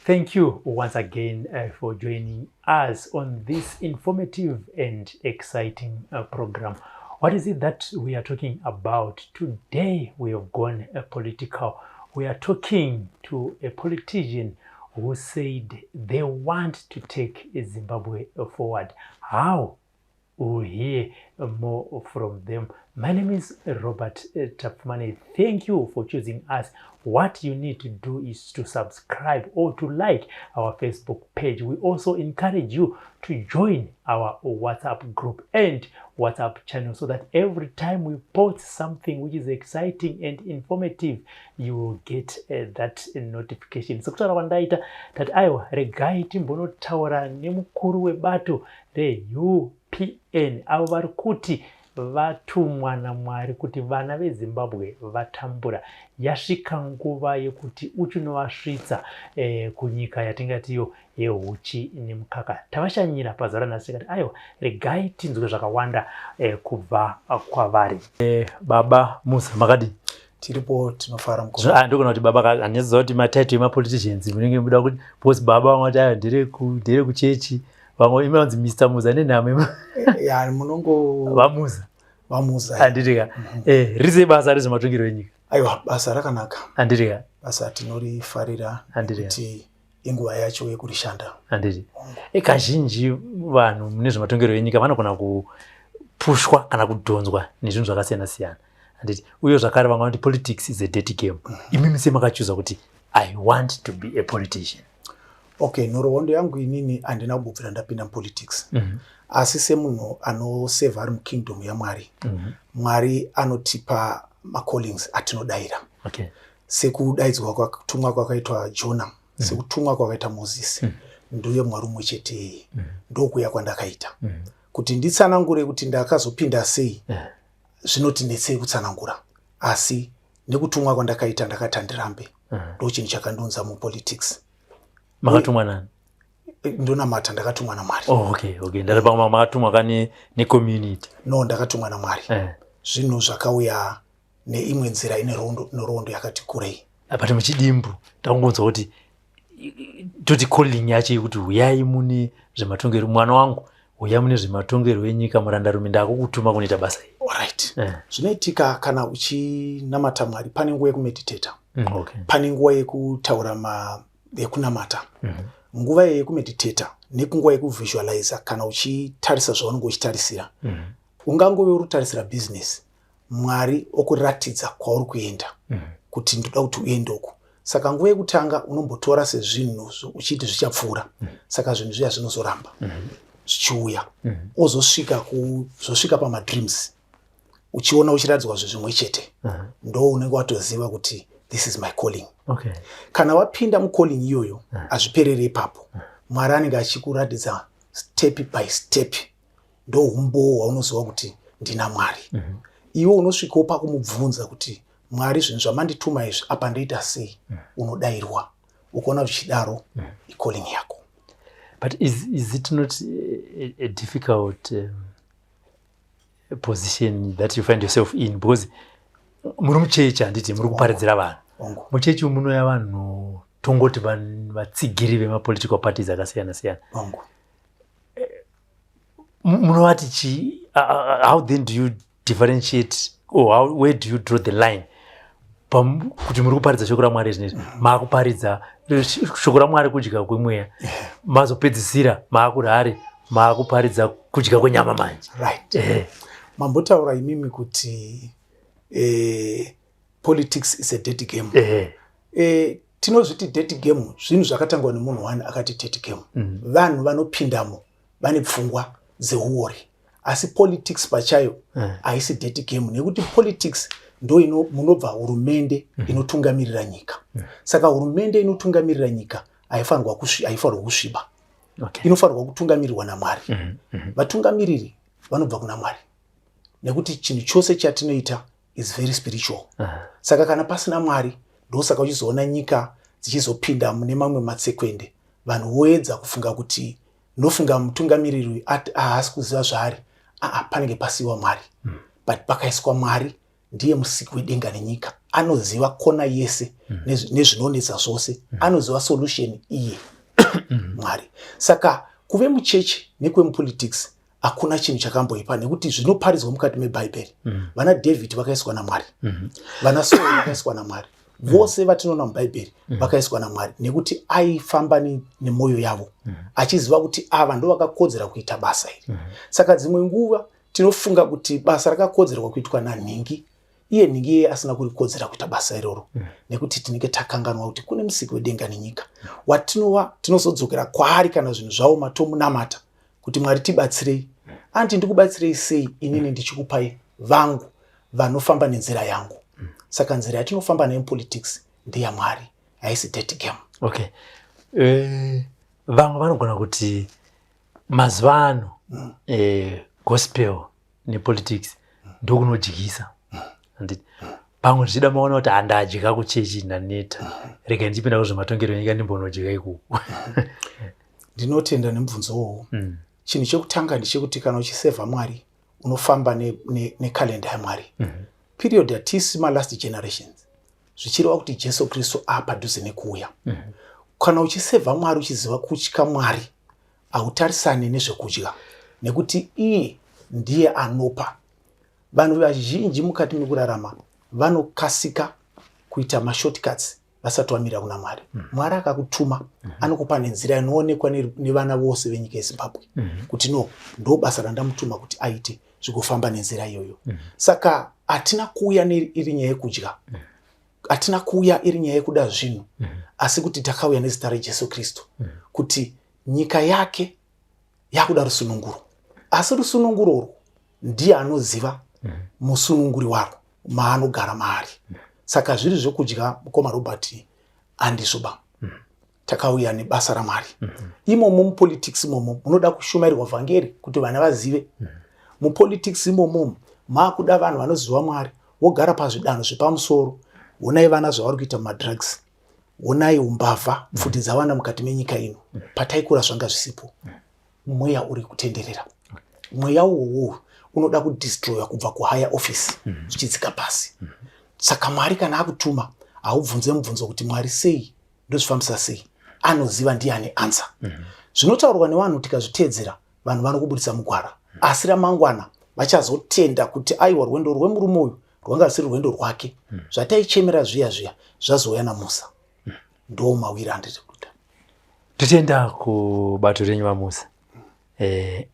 Thank you once again for joining us on this informative and exciting program. What is it that we are talking about? Today we have gone political. We are talking to a politician who said they want to take Zimbabwe forward. How? We'll hear more from them. My name is Robert Tapfumane. Thank you for choosing us. What you need to do is to subscribe or to like our Facebook page. We also encourage you to join our WhatsApp group and WhatsApp channel so that every time we post something which is exciting and informative, you will get that notification. Sekutaura kwandaita, tati aiwa, regai timbonotaura nemukuru webato reUPN, avo vari kuti vatumwa naMwari kuti vana veZimbabwe vatambura, yasvika nguva yekuti uchinovasvitsa kunyika yatingatiyo yehuchi nemukaka. Tavashanyira pazuva ranhasi, tikati aiwa, regai tinzwe zvakawanda kubva kwavari. Baba Musa, makadii? Tiripo, tinofara. Ndogona kuti baba, handiziva kuti matitle emapoliticians munenge muda kuti, because baba vamwe vati aiwa, ndere kuchechi, vamwe imi vanzi Mr Muza nenhamo. Ya, munongo VaMuza. VaMuza. Handitika? Riri basa rezvematongero enyika? Aiwa, basa rakanaka. Handitika? Basa tinorifarira. Handitika? Kuti inguva yacho yekurishanda. Handiti kazhinji vanhu mune zvematongero enyika vanogona kupushwa kana kudhonzwa nezvinhu zvakasiyana siyana, handiti? Uye zvakare vamwe vanoti politics is a dirty game. Imimi semakachuza kuti I want to be a politician? Okay, nhoroondo yangu inini, handina kumbobvira ndapinda mupolitics, asi semunhu anosevha ari mukingdom yaMwari, Mwari anotipa macallings atinodayira, sekudaidzwa, kutumwa kwakaitwa Jona, sekutumwa kwakaita Mozisi. Ndiye Mwari umwe chete iyeye. Ndokuya kwandakaita. Kuti nditsanangure kuti ndakazopinda sei, zvinotinetsei kutsanangura, asi nekutumwa kwandakaita, ndakati handirambe. Ndo chinhu chakandunza mupolitics. Makatumwa nani? Ndonamata, ndakatumwa naMwari. Oh, okay, ndati pamwe makatumwa kane necommunity. No, ndakatumwa naMwari. Zvinhu zvakauya neimwe nzira ine nhoroondo yakati kurei. But muchidimbu, takungonzwa kuti toti calling yacho yekuti huyai mune zvematongero, mwana wangu, huyai mune zvematongero enyika, murandarume, ndakukutuma kunoita basa iri. Alright. Zvinoitika kana uchinamata Mwari, pane nguva yekumeditata, pane nguva yekutaura, yekunamata. Nguva yekumeditata nekunguva yekuvisualiza, kana uchitarisa zvaunenge uchitarisira, ungangove uri kutarisira business, Mwari okuratidza kwauri kuenda, kuti ndoda kuti uende uku. Saka nguva yekutanga unombotora sezvinhu uchiti zvichapfuura. Saka zvinhu zviya zvinozoramba zvichiuya, ozosvika kuzosvika pamadreams, uchiona uchiratidzwa zvinhu zvimwe chete. Ndo unenge watoziva kuti this is my calling. Kana wapinda mucalling iyoyo, hazvipereri ipapo. Mwari anenge achikuratidza step by step. Ndo umbowo hwaunoziva kuti ndina Mwari. Iwe unosvikawo pakumubvunza kuti, "Mwari, zvinhu zvamandituma izvi, apa ndoita sei?" Unodayirwa. Ukaona zvichidaro, icalling yako. But is it not a difficult position that you find yourself in? Because muri muchechi, handiti? Muri kuparidzira vanhu. Hongu. Muchechi umu munouya vanhu, tongoti vatsigiri vemapolitical parties akasiyana siyana. Hongu. Munovati chi? How then do you differentiate or where do you draw the line kuti muri kuparidza shoko raMwari zvinezvi, maakuparidza shoko raMwari, kudya kwemweya, mazopedzisira maakurare maakuparidza kudya kwenyama manje? Right. Mambotaura imimi kuti politics is a dirty game. Tinozviti dirty game, zvinhu zvakatangwa nemunhu one akati dirty game. Vanhu vanopindamo vane pfungwa dzeuori, asi politics pachayo haisi dirty game, nekuti politics ndo munobva hurumende inotungamirira nyika. Saka hurumende inotungamirira nyika haifanirwa kusviba. Inofanirwa kutungamirirwa naMwari. Vatungamiriri vanobva kuna Mwari, nekuti chinhu chose chatinoita is very spiritual. Saka kana pasina Mwari, ndosaka uchizoona nyika dzichizopinda mune mamwe matsekwende, vanhu voedza kufunga kuti ndofunga mutungamiriri uyu haasi kuziva zvaari. Aa, panenge pasiwa Mwari. But pakaiswa Mwari, ndiye musiki wedenga nenyika. Anoziva kona yese nezvinonetsa zvose. Anoziva solution iye Mwari. Saka kuve muchechi nekwemupolitics hakuna chinhu chakamboipa, nekuti zvinoparidzwa mukati mebhaibheri. Vana David vakaiswa naMwari, vana Saul vakaiswa naMwari, vose vatinoona mubhaibheri vakaiswa naMwari, nekuti aifamba nemwoyo yavo achiziva kuti ava ndo vakakodzera kuita basa iri. Saka dzimwe nguva tinofunga kuti basa rakakodzerwa kuitwa nanhingi, iye nhingi iye asina kurikodzera kuita basa iroro, nekuti tinenge takanganwa kuti kune Musiki wedenga nenyika watinova tinozodzokera kwaari kana zvinhu zvaoma, tomunamata kuti, "Mwari, tibatsirei." Anti, "Ndikubatsirei sei inini ndichikupai vangu vanofamba nenzira yangu?" Saka nzira yatinofamba nayo mupolitics ndeyaMwari, haisi dirty game. Okay, vamwe vanogona kuti mazuva ano gospel nepolitics ndokunodyisa, handiti? Pamwe zvichida maona kuti handadya kuchechi, ndaneta, rega ndichipinda kuzvematongero enyika, ndimbonodya ikoko. Ndinotenda nemubvunzo uwowo. Chinhu chekutanga ndechekuti kana uchisevha Mwari, unofamba nekalenda yaMwari. Period hatisi malast generations, zvichireva kuti Jesu Kristu apadhuze nekuuya. Kana uchisevha Mwari, uchiziva kutya Mwari, hautarisani nezvekudya, nekuti iye ndiye anopa. Vanhu vazhinji mukati mekurarama vanokasika kuita mashortcuts vasati vamira kuna Mwari. Mwari akakutuma, anokupa nenzira inoonekwa nevana vose venyika yeZimbabwe kuti no, ndo basa randamutuma kuti aite, zvigofamba nenzira iyoyo. Saka hatina kuuya iri nyaya yekudya, hatina kuuya iri nyaya yekuda zvinhu, asi kuti takauya nezita reJesu Kristu kuti nyika yake yakuda rusununguro. Asi rusununguro urwu ndiye anoziva musununguri warwo maanogara maari. Saka zviri zvekudya, mukoma Robert, handizvoba. Takauya nebasa raMwari. Imomo mupolitics imomo munoda kushumairwa vhangeri kuti vana vazive. Mupolitics imomo maakuda vanhu vanoziva Mwari, vogara pazvidanho zvepamusoro. Honai vana zvavari kuita mumadrugs, honai umbavha, pfuti dzavana mukati menyika ino. Pataikura zvanga zvisipo. Mweya uri kutenderera, mweya uwowo unoda kudestroya kubva kuhigher office zvichidzika pasi. Saka Mwari kana akutuma, haubvunze mubvunzo kuti, "Mwari, sei, ndozvifambisa sei?" Anoziva, ndiye ane answer. Zvinotaurwa nevanhu tikazviteedzera, vanhu vanokubudisa mugwara, asi ramangwana vachazotenda kuti aiwa, rwendo rwemurume uyu rwanga rusiri rwendo rwake. Zvataichemera zviya zviya zvazouya naMusa. Ndo mawiri andiri kuita. Totienda kubato renyu, vaMusa.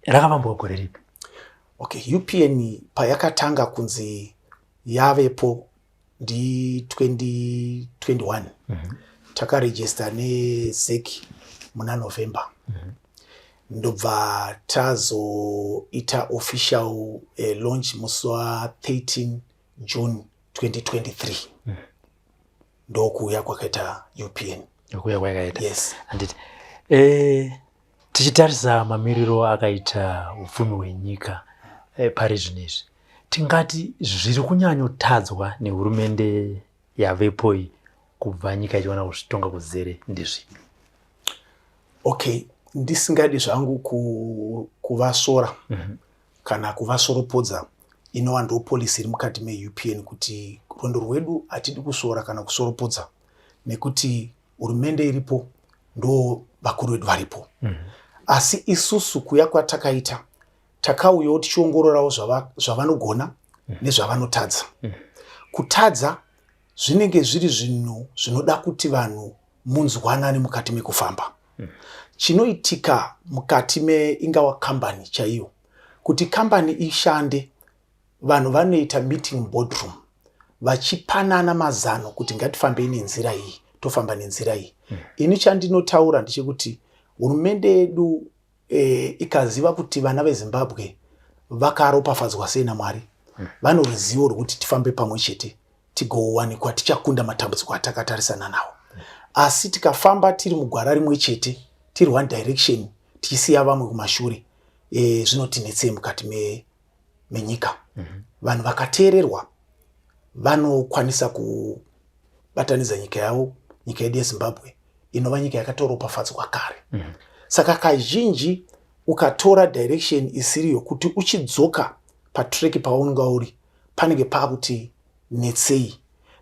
Rakavambwa gore ripi? Okay, UPN payakatanga kunzi yavepo ndi 2021. Takarejista neZEC muna November, ndobva tazoita official launch musi wa13 June 2023. Ndokuuya kwakaita UPN. Ndokuuya kwakaita. Yes. Handiti. Tichitarisa mamiriro akaita upfumi hwenyika pari zvino izvi, tingati zviri kunyanyotadzwa nehurumende yavepo iyi kubva nyika ichiwana kuzvitonga kuzere ndezvipi? Okay, ndisingadi zvangu kuvasvora kana kuvasvoropodza, inova ndo policy iri mukati meUPN kuti rwendo rwedu hatidi kusvora kana kusvoropodza, nekuti hurumende iripo, ndo vakuru vedu varipo. Asi isusu kuya kwatakaita, takauyawo tichiongororawo zvavanogona nezvavanotadza. Kutadza zvinenge zviri zvinhu zvinoda kuti vanhu munzwanane mukati mekufamba. Chinoitika mukati meingava kambani chaiyo, kuti kambani ishande, vanhu vanoita meeting, boardroom, vachipanana mazano kuti ngatifambei nenzira iyi, tofamba nenzira iyi. Ini chandinotaura ndechekuti hurumende yedu ikaziva kuti vana veZimbabwe vakaropafadzwa sei naMwari, vano ruzivo rwekuti tifambe pamwe chete, tigowanikwa tichakunda matambudziko atakatarisana nawo. Asi tikafamba tiri mugwara rimwe chete, tiri one direction, tichisiya vamwe kumashure, zvinotinetsei mukati menyika. Vanhu vakateererwa vanokwanisa kubatanidza nyika yavo, nyika yedu yeZimbabwe, inova nyika yakatoropafadzwa kare. Saka kazhinji ukatora direction isiriyo, kuti uchidzoka patrack paunenge uri, panenge paakuti netsei.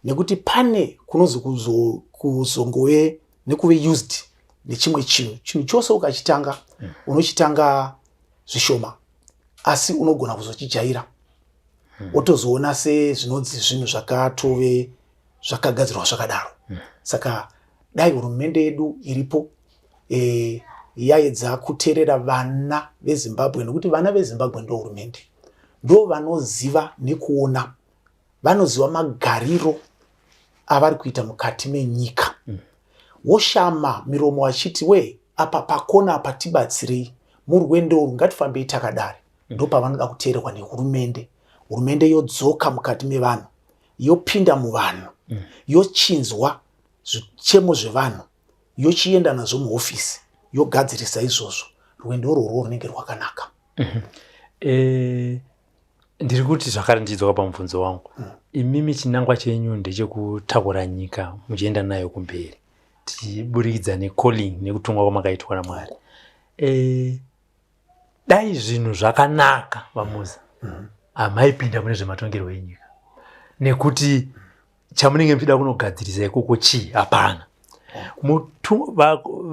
Nekuti pane kunonzi kuzongove nekuve used nechimwe chinhu. Chinhu chose ukachitanga, unochitanga zvishoma, asi unogona kuzochijaira, wotozoona sezvinonzi zvinhu zvakatove zvakagadzirwa zvakadaro. Saka dai hurumende yedu iripo yaedza kuteerera vana veZimbabwe, nekuti vana veZimbabwe ndo hurumende, ndo vanoziva nekuona, vanoziva magariro avari kuita mukati menyika. Woshama miromo vachiti, "We, apa pakona apa tibatsirei murwendo urwu, ngatifambei takadari." Ndo pavanoda kuteererwa nehurumende. Hurumende yodzoka mukati mevanhu, yopinda muvanhu, yochinzwa zvichemo zvevanhu, yochienda nazvo muhofisi, yogadzirisa izvozvo. Rwendo urworwo runenge rwakanaka. Ndiri kuti zvakare, ndichidzoka pamubvunzo wangu, imimi chinangwa chenyu ndechekutakura nyika muchienda nayo kumberi, tichiburikidza necalling nekutungwa kwamakaitwa naMwari. Dai zvinhu zvakanaka, VaMuza, hamaipinda mune zvematongerwo enyika, nekuti chamunenge muchida kunogadzirisa ikoko chii? Hapana.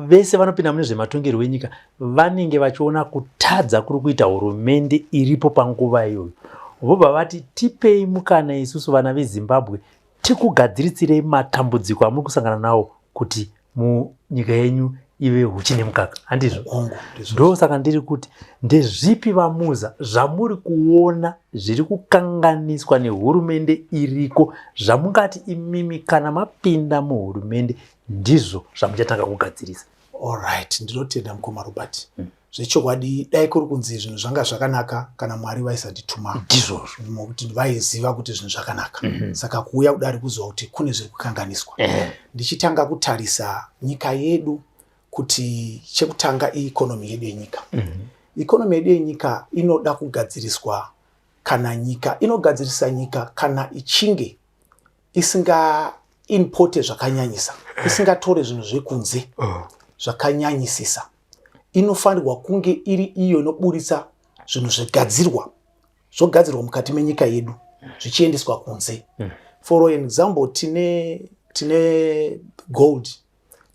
Vese vanopinda mune zvematongerwo enyika vanenge vachiona kutadza kuri kuita hurumende iripo panguva iyoyo, vobva vati, "Tipei mukana isusu vana veZimbabwe tikugadzirisirei matambudziko amuri kusangana nawo kuti munyika yenyu ive huchi nemukaka." Handizvo? Hongu, ndizvo. Ndosaka ndiri kuti, ndezvipi, VaMuza, zvamuri kuona zviri kukanganiswa nehurumende iriko, zvamungati imimi kana mapinda muhurumende ndizvo zvamuchatanga kugadzirisa? Alright, ndinotenda, mukoma Robert. Zvechokwadi, dai kuri kunzi zvinhu zvanga zvakanaka, kana Mwari vaisandituma. Ndizvozvo. Nokuti vaiziva kuti zvinhu zvakanaka. Saka kuuya kudari kuziva kuti kune zviri kukanganiswa. Ndichitanga kutarisa nyika yedu, kuti chekutanga ieconomy yedu yenyika. Economy yedu yenyika inoda kugadziriswa. Kana nyika inogadzirisa nyika kana ichinge isingaimpote zvakanyanyisa, isingatore zvinhu zvekunze zvakanyanyisisa. Inofanirwa kunge iri iyo inoburitsa zvinhu zvigadzirwa, zvogadzirwa mukati menyika yedu, zvichiendeswa kunze. For an example, tine gold,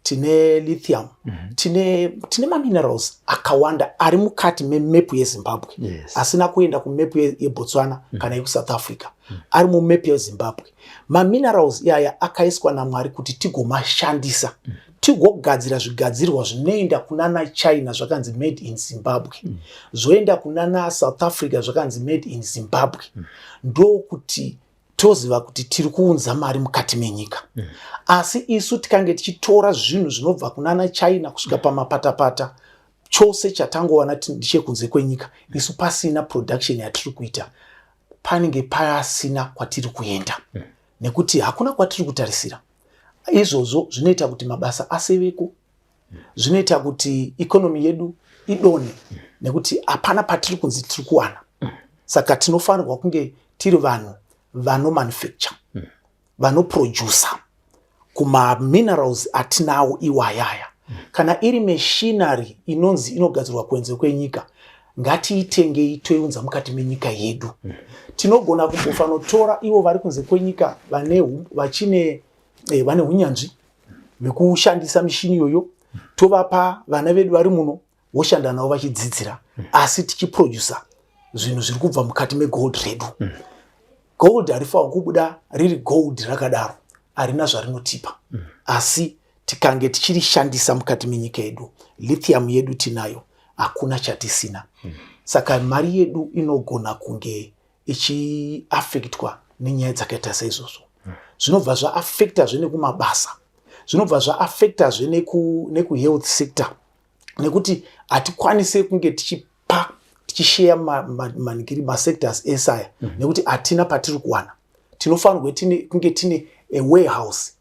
tine lithium, tine maminerals akawanda ari mukati memepu yeZimbabwe, asina kuenda kumepu yeBotswana kana yekuSouth Africa, ari mumepu yeZimbabwe. Maminerals iyaya akaiswa naMwari kuti tigomashandisa, tigogadzira zvigadzirwa zvinoenda kunana China zvakanzi "Made in Zimbabwe", zvoenda kunana South Africa zvakanzi "Made in Zimbabwe". Ndokuti toziva kuti tiri kuunza mari mukati menyika. Asi isu tikange tichitora zvinhu zvinobva kunana China kusvika pamapatapata, chose chatangowana ndechekunze kwenyika, isu pasina production yatiri kuita, panenge pasina kwatiri kuenda, nekuti hakuna kwatiri kutarisira. Izvozvo zvinoita kuti mabasa aseveko, zvinoita kuti economy yedu idonhe, nekuti hapana patiri kunzi tiri kuwana. Saka tinofanirwa kunge tiri vanhu vanomanufacture, vanoprodusa kumaminerals atinawo iwayaya. Kana iri machinery inonzi inogadzirwa kunze kwenyika, ngatiitengei, toiunza mukati menyika yedu. Tinogona kumbofanotora ivo vari kunze kwenyika vane vachine vane unyanzvi vekushandisa mishini iyoyo, tovapa vana vedu vari muno, voshanda navo vachidzidzira, asi tichiprodusa zvinhu zviri kubva mukati megold redu. Gold harifanirwa kubuda riri gold rakadaro, harina zvarinotipa. Asi tikange tichirishandisa mukati menyika yedu, lithium yedu tinayo, hakuna chatisina. Saka mari yedu inogona kunge ichiafektwa nenyaya dzakaita saizvozvo. Zvinobva zvaafektazve nekumabasa, zvinobva zvaafektazve nekuhealth sector, nekuti hatikwanisi kunge tichipa, tichisheya maningiri masectors ese aya, nekuti hatina patiri kuwana. Tinofanirwa kunge tine a warehouse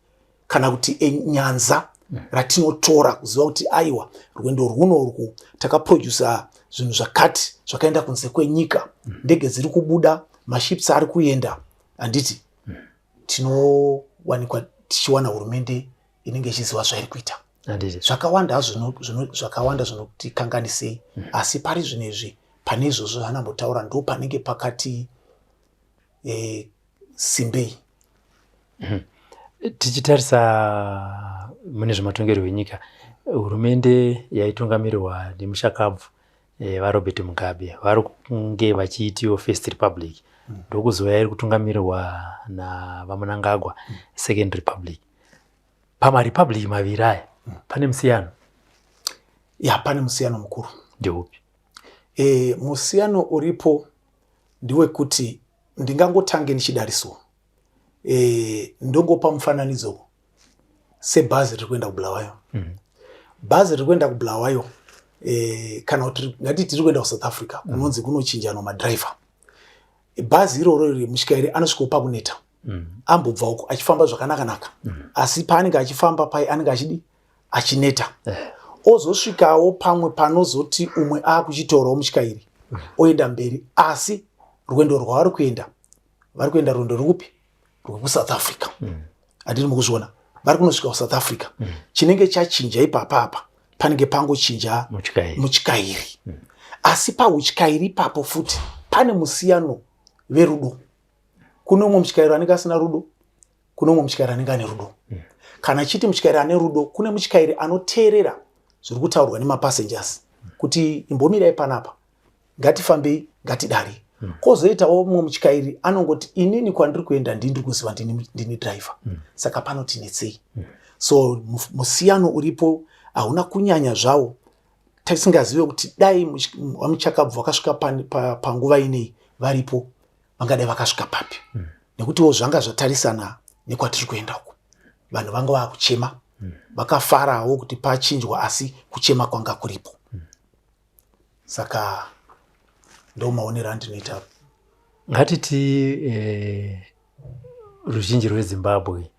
kana kuti nyanza ratinotora kuziva kuti, aiwa, rwendo rwuno urwu takaprodusa zvinhu zvakati zvakaenda kunze kwenyika. Ndege dziri kubuda, maships ari kuenda, handiti? Tinowanikwa tichiwana hurumende inenge ichiziva zvairi kuita. Zvakawanda zvakawanda zvinotikanganisei. Asi pari zvino izvi, pane izvozvo zvanambotaura, ndo panenge pakati simbei. Tichitarisa mune zvematongerwo enyika, hurumende yaitungamirirwa nemushakabvu vaRobert Mugabe vari kunge vachiitiwo First Republic, ndokuzouya iri kutungamirirwa naVaMnangagwa, Second Republic. Pamarepublic maviri aya pane musiyano? Ya, pane musiyano mukuru. Ndeupi? Musiyano uripo ndewekuti ndingangotange ndichidariso, ndongopa mufananidzo sebhazi riri kuenda kuBulawayo. Bhazi riri kuenda kuBulawayo, kana kuti ngatiti tiri kuenda kuSouth Africa, kunonzi kunochinjanwa madhiraivha. Bhazi iroro riri, mutyairi anosvikawo pakuneta. Ambobva uko achifamba zvakanaka-naka. Asi paanenge achifamba pai anenge achidi achineta. Ozosvikawo pamwe panozoti umwe aakuchitorawo mutyairi, oenda mberi, asi rwendo rwavari kuenda, vari kuenda rwendo rwupi? RwekuSouth Africa. Handiri mukuzviona? Vari kunosvika kuSouth Africa. Chinenge chachinja ipapa apa panenge pangochinja mutyairi. Asi pautyairi ipapo futi pane musiyano verudo. Kune umwe mutyairi anenge asina rudo, kune umwe mutyairi anenge ane rudo. Kana chiti mutyairi ane rudo, kune mutyairi anoteerera zviri kutaurwa nemapassengers kuti imbomirai panapa, ngatifambei, ngatidari. Kwozoitawo mumwe mutyairi anongoti, "Inini kwandiri kuenda ndini kuziva, ndini driver." Saka panotinetsei. So musiyano uripo hauna kunyanya zvawo, tisingazive kuti dai vamuchakabvu vakasvika panguva inei varipo, vangadai vakasvika papi. Nekutiwo zvanga zvatarisana nekwatiri kuenda uko, vanhu vanga vakuchema. Vakafarawo kuti pachinjwa, asi kuchema kwanga kuripo. Saka ndo maonero andinoita. Ngatiti ruzhinji rweZimbabwe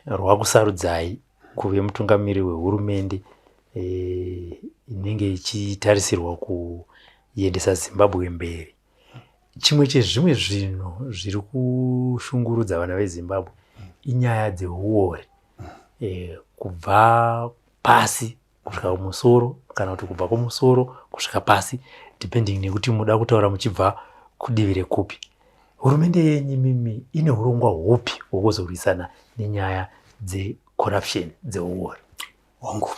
rwakusarudzai kuve mutungamiri wehurumende inenge ichitarisirwa kuendesa Zimbabwe mberi. Chimwe chezvimwe zvinhu zviri kushungurudza vana veZimbabwe inyaya dzeuori, kubva pasi kusvika kumusoro, kana kuti kubva kumusoro kusvika pasi, depending nekuti muda kutaura muchibva kudivi rekupi. Hurumende yenyu mimi ine urongwa hupi hwekuzorwisana nenyaya dzecorruption, dzeuori? Hongu,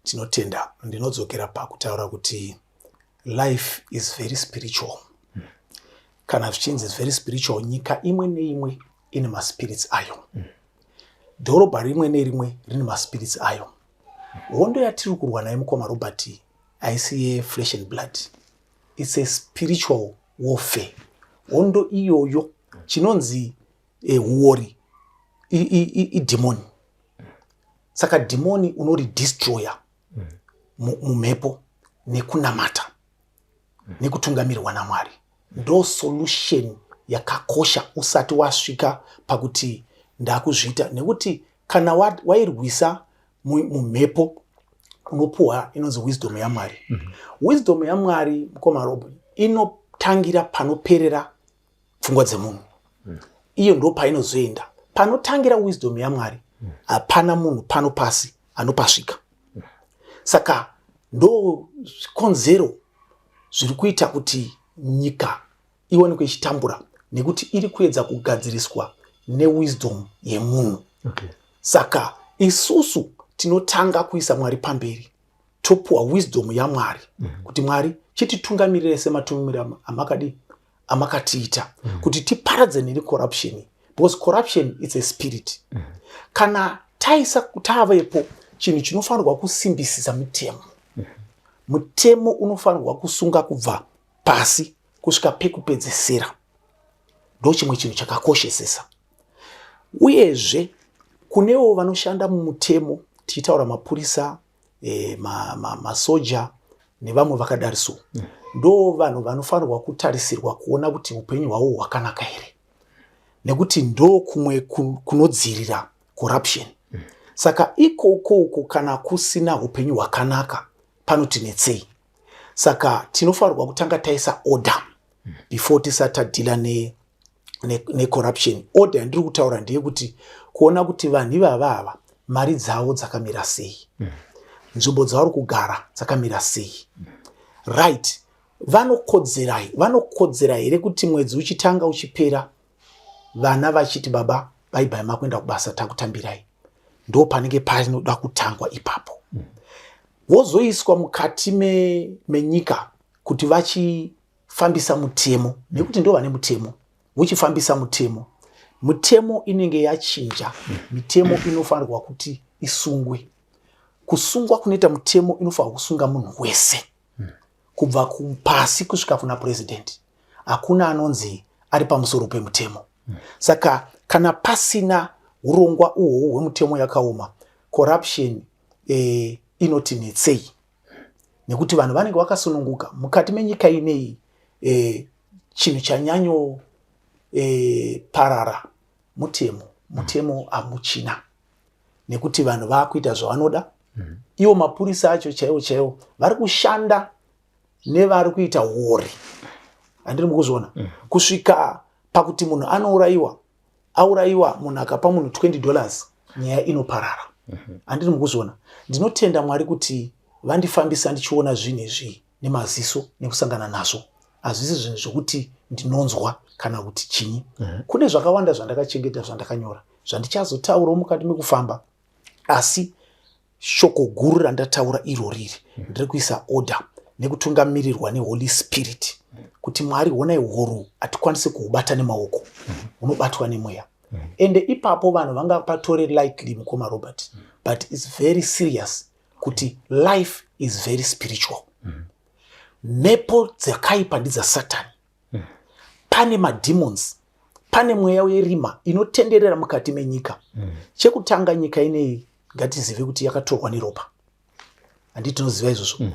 tinotenda. Ndinodzokera pakutaura kuti life is very spiritual. Kana zvichinzi is very spiritual, nyika imwe neimwe ine maspirits ayo. Dhorobha rimwe nerimwe rine maspirits ayo. Hondo yatiri kurwa nayo, mukoma Robert, haisi yeflesh and blood, it's a spiritual warfare. Hondo iyoyo, chinonzi huori idhimoni. Saka dhimoni unoridestroya mumhepo nekunamata nekutungamirwa naMwari. Ndo solution yakakosha usati wasvika pakuti ndakuzviita, nekuti kana wairwisa mumhepo, unopuhwa inonzi wisdom yaMwari. Wisdom yaMwari, mukoma Rob, inotangira panoperera pfungwa dzemunhu. Iyo ndo painozoenda. Panotangira wisdom yaMwari, hapana munhu pano pasi anopasvika. Saka ndo zvikonzero zviri kuita kuti nyika ionekwe ichitambura, nekuti iri kuedza kugadziriswa newisdom yemunhu. Saka isusu tinotanga kuisa Mwari pamberi, topuwa wisdom yaMwari kuti Mwari chititungamirire sematungamiriro amakadi amakatiita kuti tiparadze neni corruption, because corruption, it's a spirit. Kana taisa tavepo, chinhu chinofanirwa kusimbisisa mutemo. Mutemo unofanirwa kusunga kubva pasi kusvika pekupedzesera. Ndo chimwe chinhu chakakoshesesa. Uyezve kunewo vanoshanda mumutemo, tichitaura mapurisa, masoja nevamwe vakadari so. Ndo vanhu vanofanirwa kutarisirwa kuona kuti upenyu hwavo hwakanaka here, nekuti ndo kumwe kunodzirira corruption. Saka ikoko uko kana kusina upenyu hwakanaka, panotinetsei. Saka tinofanirwa kutanga taisa order before tisati tadeala necorruption ne. Order yandiri kutaura ndeyekuti kuona kuti vanhu ivava ava mari dzavo dzakamira sei. Nzvimbo dzavari kugara dzakamira sei. Right, vanokodzera here kuti mwedzi uchitanga uchipera, vana vachiti, "Baba, Bye bye, makuenda kubasa, takutambirai. Ndo panenge panoda kutangwa ipapo. Vozoiswa mukati menyika kuti vachifambisa mutemo, nekuti ndo vane mutemo. Vochifambisa mutemo, mutemo inenge yachinja. Mitemo inofanirwa kuti isungwe. Kusungwa kunoita mutemo, inofanirwa kusunga munhu wese kubva kupasi kusvika kuna purezidendi. Hakuna anonzi ari pamusoro pemutemo. Saka kana pasina urongwa uhwohwo hwemutemo yakaoma, corruption inoti netsei, nekuti vanhu vanenge vakasununguka mukati menyika ineyi. Chinhu chanyanyo parara mutemo. Mutemo hamuchina, nekuti vanhu vaakuita zvavanoda. Ivo mapurisa acho chaiwo chaiwo vari kushanda nevari kuita uori, handiri mukuzviona? Kusvika pakuti munhu anourayiwa, aurayiwa, munhu akapa munhu $20, nyaya inoparara, handiri mukuzviona? Ndinotenda Mwari kuti vandifambisa ndichiona zvinhu izvi nemaziso nekusangana nazvo. Hazvisi zvinhu zvokuti ndinonzwa kana kuti chinyi. Kune zvakawanda zvandakachengeta, zvandakanyora, zvandichazotaurawo mukati mekufamba, asi shoko guru randataura iro riri ndiri kuisa order nekutungamirirwa neHoly Spirit, kuti Mwari, honai, huru hatikwanisi kuhubata nemaoko, hunobatwa nemweya. Ende ipapo vanhu vangapatore lightly, mukoma Robert, but it's very serious, kuti life is very spiritual. Mhepo dzakaipa ndedzasatani. Pane mademons, pane mweya werima inotenderera mukati menyika. Chekutanga, nyika ineyi ngatizive kuti yakatorwa neropa, handiti tinoziva izvozvo?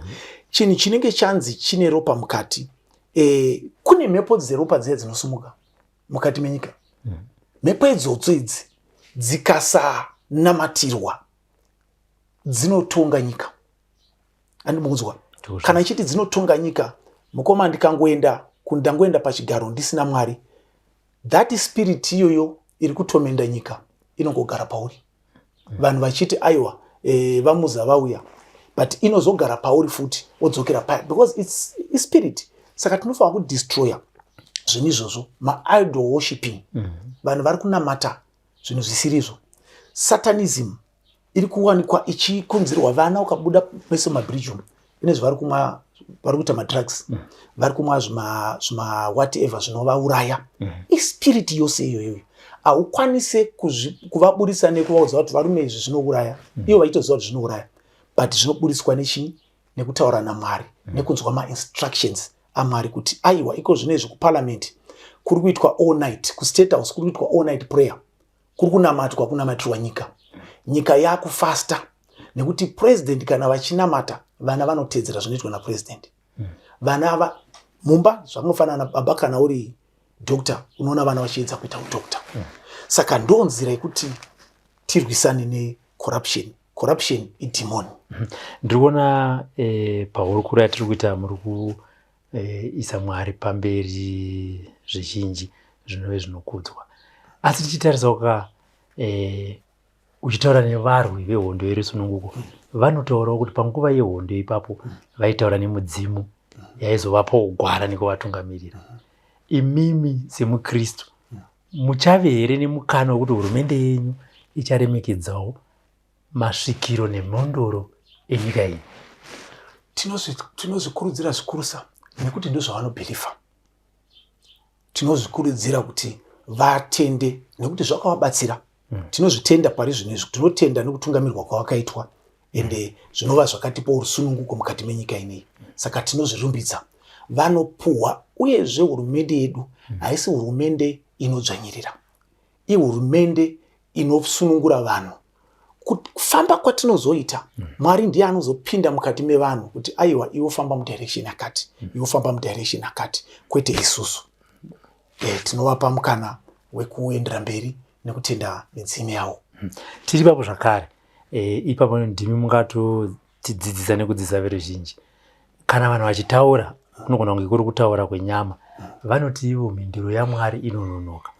Chinhu chinenge chanzi chine ropa mukati, kune mhepo dzeropa dziya dzinosumuka mukati menyika. Mhepo idzodzo idzi dzikasanamatirwa dzinotonga nyika, andimunzwa? Kana ichiti dzinotonga nyika, mukoma, ndikangoenda, ndangoenda pachigaro ndisina Mwari, that spirit iyoyo iri kutomenda nyika inongogara pauri. Vanhu vachiti aiwa, vamuza vauya, but inozogara pauri futi, wodzokera paya, because it's spirit. Saka tinofanira kudestroya zvinhu izvozvo, maidol worshiping. Vanhu vari kunamata zvinhu zvisirizvo. Satanism iri kuwanikwa ichikunzirwa vana. Ukabuda mese mumabridge umu, ine zvavari kumwa, vari kuita madrugs, vari kumwa zvima whatever zvinovauraya. Ispirit yose iyoyoyo haukwanise kuvaburisa nekuvaudza kuti varume, izvi zvinouraya. Ivo vachitoziva kuti zvinouraya, but zvinoburiswa nechii? Nekutaura naMwari, nekunzwa mainstructions aMwari kuti aiwa, iko zvino izvi kuparliament kuri kuitwa all night, kuState House kuri kuitwa all night prayer, kuri kunamatwa, kunamatirwa nyika. Nyika yakufasta, nekuti president kana vachinamata, vana vanotedzera zvinoitwa napresident. Vana va mumba zvakangofanana, baba kana uri doctor, unoona vana vachiedza kuita udoctor. Saka ndo nzira yekuti tirwisane necorruption. Corruption idemon. Ndiri kuona pahurukuro yatiri kuita muri kuisa Mwari pamberi zvizhinji, zvinove zvinokudzwa. Asi tichitarisawo ka, uchitaura nevarwi vehondo yerusununguko, vanotaurawo kuti panguva yehondo ipapo vaitaura nemudzimu yaizovapawo gwara nekuvatungamirira. Imimi semukristu muchave here nemukana wekuti hurumende yenyu icharemekedzawo masvikiro nemhondoro enyika iyi? Tinozvikurudzira zvikurusa, nekuti ndozvavanobhilivha. Tinozvikurudzira kuti vatende, nekuti zvakavabatsira. Tinozvitenda pari zvino izvi, tinotenda nekutungamirwa kwavakaitwa, ende zvinova zvakatipawo rusununguko mukati menyika ineyi. Saka tinozvirumbidza, vanopuhwa. Uyezve hurumende yedu haisi hurumende inodzvanyirira, ihurumende inosunungura vanhu. Kufamba kwatinozoita, Mwari ndiye anozopinda mukati mevanhu kuti aiwa, iwe famba mudirection akati, iwe famba mudirection akati, kwete isusu. Tinovapa mukana wekuendera mberi nekutenda midzimu yavo. Tiri ipapo zvakare, ipapo ndimi mungatotidzidzisa nekudzidzisa veruzhinji. Kana vanhu vachitaura, kunogona kunge kuri kutaura kwenyama, vanoti ivo mhinduro yaMwari inononoka.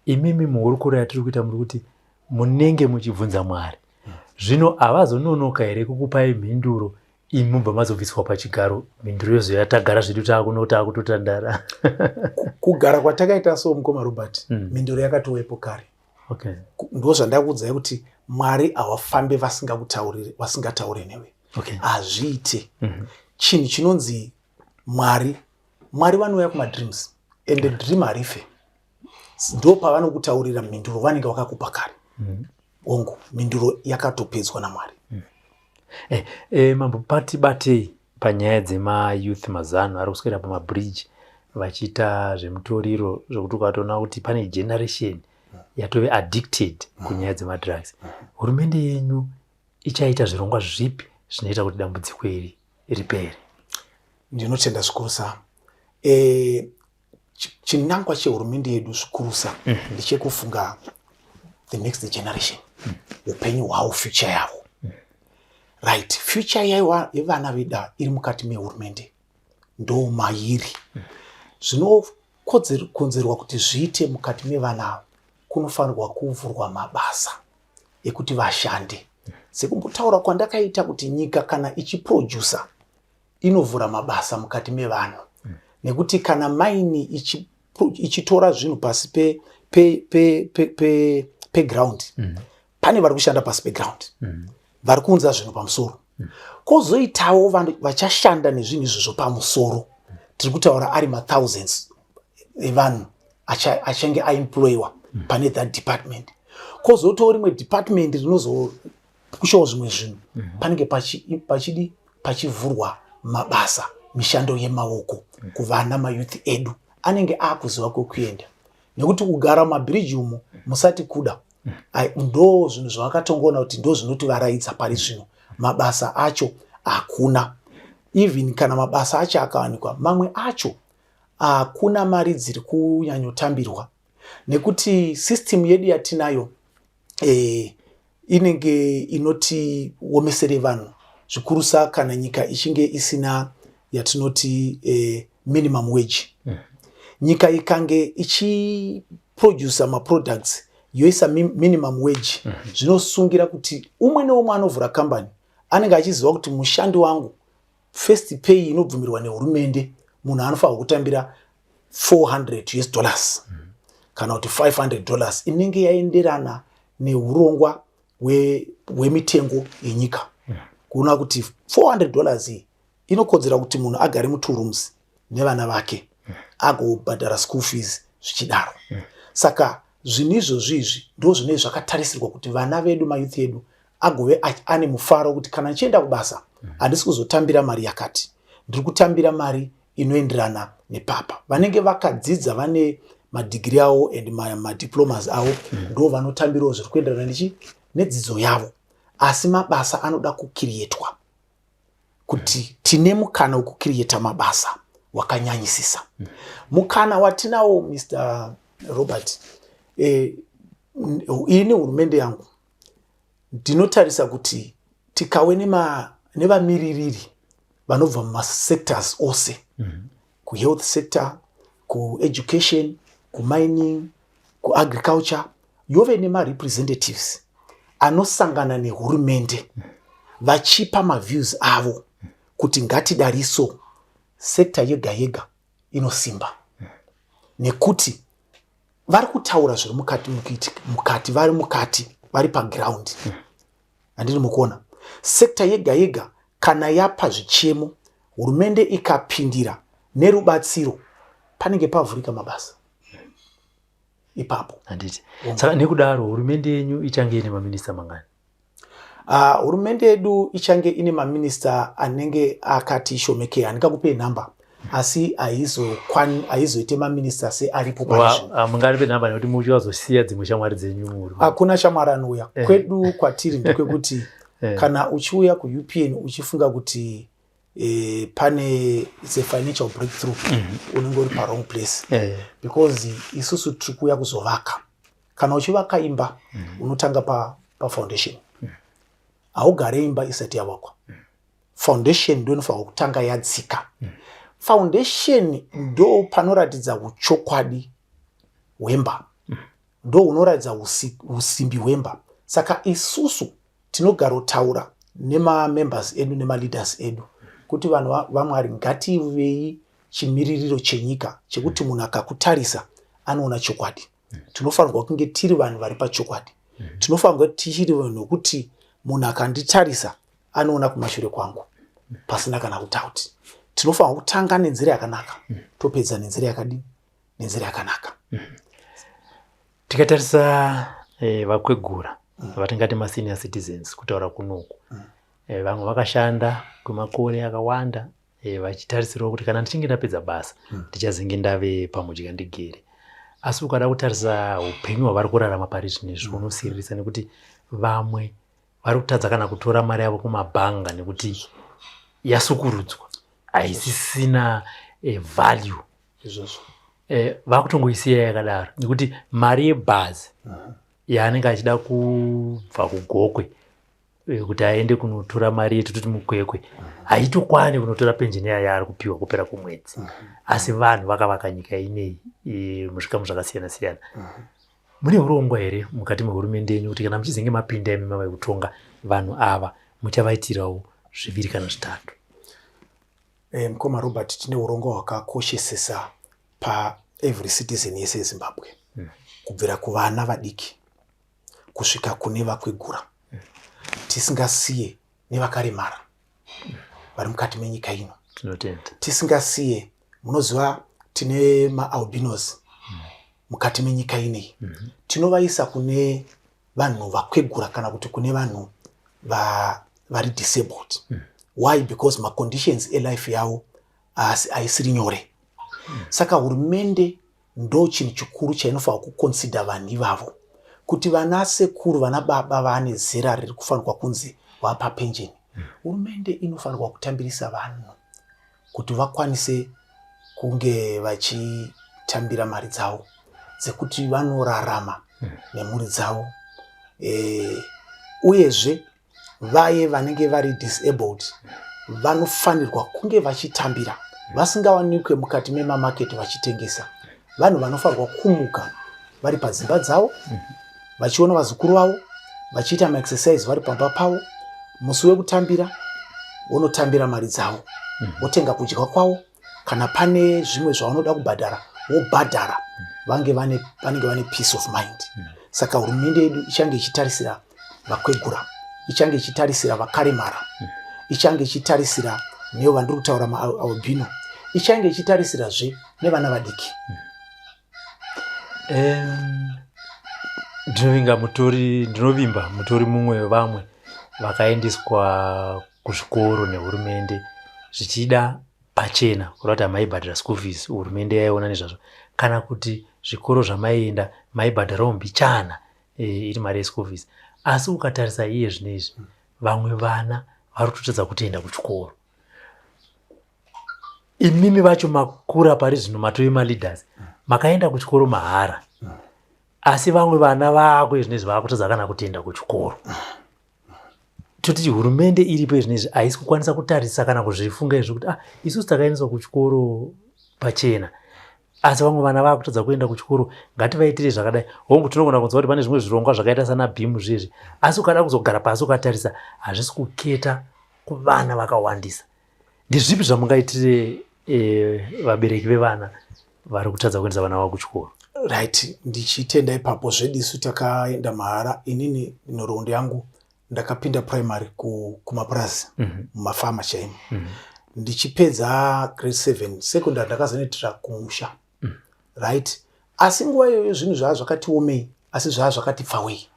Imimi muhurukuro yatiri kuita muri kuti munenge muchibvunza Mwari. Zvino havazononoka here kukupai mhinduro, imi mubva mazobviswa pachigaro, mhinduro yozoya tagara zvedu, taakuno taakutotandara? Kugara kwatakaita so, mukoma Robert, mhinduro yakatowepo kare. Ndo zvandakuudzai kuti Mwari havafambe vasingataure newe. Hazviite. Chinhu chinonzi Mwari, Mwari vanouya kumadreams, and dream harife. Ndo pavanokutaurira mhinduro vanenge vakakupa kare. Hongu, mhinduro yakatopedzwa naMwari. Mambo, pati batei panyaya dzemayouth mazano ari kuswera pamabridge vachiita zvemutoriro, zvokuti ukatoona kuti pane generation yatove addicted kunyaya dzemadrugs. Hurumende yenyu ichaita zvirongwa zvipi zvinoita kuti dambudziko iri ripere? Ndinotenda zvikurusa. Chinangwa chehurumende yedu zvikurusa ndechekufunga the next generation, upenyu hwavo, future yavo. Right, future yevana vedu iri mukati mehurumende, ndo mairi. Zvinokonzerwa kuti zviite mukati mevana ava, kunofanirwa kuvhurwa mabasa ekuti vashande, sekumbotaura kwandakaita kuti nyika kana ichiprodusa inovhura mabasa mukati mevanhu, nekuti kana mine ichitora zvinhu pasi peground pe, pe, pe, pe pane vari kushanda pasi peground, vari kuunza zvinhu pamusoro. Kwozoitawo vanhu vachashanda nezvinhu izvozvo pamusoro. Tiri kutaura ari mathousands evanhu achange aemployiwa pane that department. Kwozoitawo rimwe department rinozopushawo zvimwe zvinhu. Panenge pachidi pachivhurwa mabasa, mishando yemaoko kuvana, mayouth edu anenge akuziva kwekuenda, nekuti kugara mumabhiriji umo musati kuda. Ndo zvinhu zvavakatongoona kuti ndo zvinotivaraidza pari zvino. Mabasa acho hakuna. Even kana mabasa acho akawanikwa, mamwe acho hakuna mari dziri kunyanyotambirwa, nekuti system yedu yatinayo inenge inotiomesere vanhu zvikurusa kana nyika ichinge isina yatinoti minimum wage. Nyika ikange ichiprodusa maproducts, yoisa minimum wage, zvinosungira kuti umwe neumwe anovhura kambani anenge achiziva kuti mushandi wangu, first pay inobvumirwa nehurumende, munhu anofanirwa kutambira 400 US dollars kana kuti $500, inenge yaenderana neurongwa hwemitengo yenyika, kuona kuti $400 iyi inokodzera kuti munhu agare mutwo rooms nevana vake, agobhadhara school fees, zvichidaro. Saka zvinhu izvozvi izvi ndo zvinenge zvakatarisirwa kuti vana vedu, mayouth edu, agove ane mufaro kuti kana ndichienda kubasa handisi kuzotambira mari yakati, ndiri kutambira mari inoenderana nepapa. Vanenge vakadzidza, vane madhigiri avo and madiplomas avo, ndo vanotambirawo zviri kuenderana nedzidzo yavo. Asi mabasa anoda kucreatwa, kuti tine mukana wekucreata mabasa wakanyanyisisa. Mukana watinawo, Mr Robert, ini hurumende yangu ndinotarisa kuti tikawe nevamiririri vanobva mumasectors ose, kuhealth sector, kueducation, kumining, kuagriculture, yove nemarepresentatives anosangana nehurumende vachipa maviews avo kuti ngatidariso sector yega yega inosimba, nekuti vari kutaura zviri mukati, mukati vari mukati, vari paground. Handiri mukuona sector yega yega kana yapa zvichemo, hurumende ikapindira nerubatsiro, panenge pavhurika mabasa ipapo. Handiti. Saka nekudaro hurumende yenyu ichange ine maminista mangani? Hurumende yedu ichange ine maminista anenge akati shomekei. Handingakupei nhamba, asi haizoite maminista searipo parizvino. Mungaripe nhamba, nekuti muchazosiya dzimwe shamwari dzenyu muhurumende. Hakuna shamwari anouya kwedu. Kwatiri ndekwekuti kana uchiuya kuUPN uchifunga kuti pane it's a financial breakthrough, unenge uri pawrong place, because isusu tiri kuuya kuzovaka. Kana uchivaka imba, unotanga pafoundation. Haugare imba isati yavakwa. Foundation ndo inofanirwa kutanga yadzika. Foundation ndo panoratidza uchokwadi hwemba, ndo hunoratidza usimbi hwemba. Saka isusu tinogarotaura nemamembers edu nemaleaders edu kuti vanhu vaMwari, ngativei chimiririro chenyika chekuti munhu akakutarisa anoona chokwadi. Tinofanirwa kunge tiri vanhu vari pachokwadi. Tinofanirwa tichiri vanhu vekuti munhu akanditarisa anoona kumashure kwangu pasina kana kutauti. Tinofanirwa kutanga nenzira yakanaka, topedza nenzira yakadini? Nenzira yakanaka. Tikatarisa vakwegura vatingati masenior citizens kutaura kunoku, vamwe vakashanda kwemakore akawanda, vachitarisirawo kuti kana ndichinge ndapedza basa ndichazenge ndave pamudya ndigere. Asi ukada kutarisa upenyu hwavari kurarama pari zvinezvi, unosiririsa nekuti vamwe vari kutadza kana kutora mari yavo kumabhanga nekuti yasukurudzwa, haisisina value. Izvozvo. Vakutongoisiya yakadaro nekuti mari yebhazi yaanenge achida kubva kuGokwe kuti aende kunotora mari yetototi muKwekwe haitokwani kunotora penjeni yayo yaari kupiwa kupera kwomwedzi. Asi vanhu vakavaka nyika inei muzvikamu zvakasiyana siyana. Mune urongwa here mukati mehurumende yenyu kuti kana muchizenge mapinda imi mava kutonga, vanhu ava muchavaitirawo zviviri kana zvitatu? Mukoma Robert, tine urongwa hwakakoshesesa paevery citizen yese yeZimbabwe, kubvira kuvana vadiki kusvika kune vakwegura, tisingasiye nevakaremara vari mukati menyika ino. Tinotenda. Tisingasiye, munoziva tine maalbinos mukati menyika inei. Tinovaisa kune vanhu vakwegura kana kuti kune vanhu vari disabled. Why? Because maconditions elife yavo haisiri nyore. Saka hurumende ndo chinhu chikuru chainofanira kuconsider vanhu ivavo, kuti vana sekuru, vana baba vane zera riri kufanirwa kunzi vapa penjeni, hurumende inofanirwa kutambirisa vanhu kuti vakwanise kunge vachitambira mari dzavo dzekuti vanorarama nemhuri dzavo. Uyezve vaye vanenge vari disabled vanofanirwa kunge vachitambira, vasingawanikwe mukati memamaketi vachitengesa. Vanhu vanofanirwa kumuka vari padzimba dzavo, vachiona vazukuru vavo, vachiita maexercise vari pamba pavo. Musi wekutambira vonotambira mari dzavo, votenga kudya kwavo. Kana pane zvimwe zvavanoda kubhadhara, vobhadhara. Vange vane vanenge vane peace of mind. Saka hurumende yedu ichange ichitarisira vakwegura, ichange ichitarisira vakaremara, ichange ichitarisira nevo vandiri kutaura maalbino, ichange ichitarisira-zve nevana vadiki. Ndinovimba mutori mumwe wevamwe vakaendeswa kuzvikoro nehurumende, zvichida pachena, kureva kuti hamaibhadhara school fees, hurumende yaiona nezvazvo, kana kuti zvikoro zvamaienda maibhadharawo mbichana iri mari yeschool fees. Asi ukatarisa iye zvinezvi, vamwe vana vari kutotadza kutoenda kuchikoro. Imimi vacho makura pari zvino, matove maleaders, makaenda kuchikoro mahara, asi vamwe vana vako izvinezvi vaakutadza kana kutoenda kuchikoro. Toti hurumende iripo izvinezvi haisi kukwanisa kutarisa kana kuzvifunga izvo kuti, ah, isusu takaendeswa kuchikoro pachena, asi vamwe vana vaakutadza kuenda kuchikoro, ngativaitire zvakadai. Hongu, tinogona kunzwa kuti pane zvimwe zvirongwa zvakaita sana BEAM zvezvi, asi ukada kuzogara pasi ukatarisa, hazvisi kuketa kuvana vakawandisa. Ndezvipi zvamungaitire vabereki vevana vari kutadza kuendesa vana vavo kuchikoro? Right, ndichitenda ipapo. Zvedu isu takaenda mahara. Inini nhoroondo yangu, ndakapinda primary kumapurazi, mumafama chaimo. Ndichipedza grade 7, secondary ndakazonoitira kumusha. Right, asi nguva iyoyo zvinhu zvava zvakati omei, asi zvava zvakati pfawei,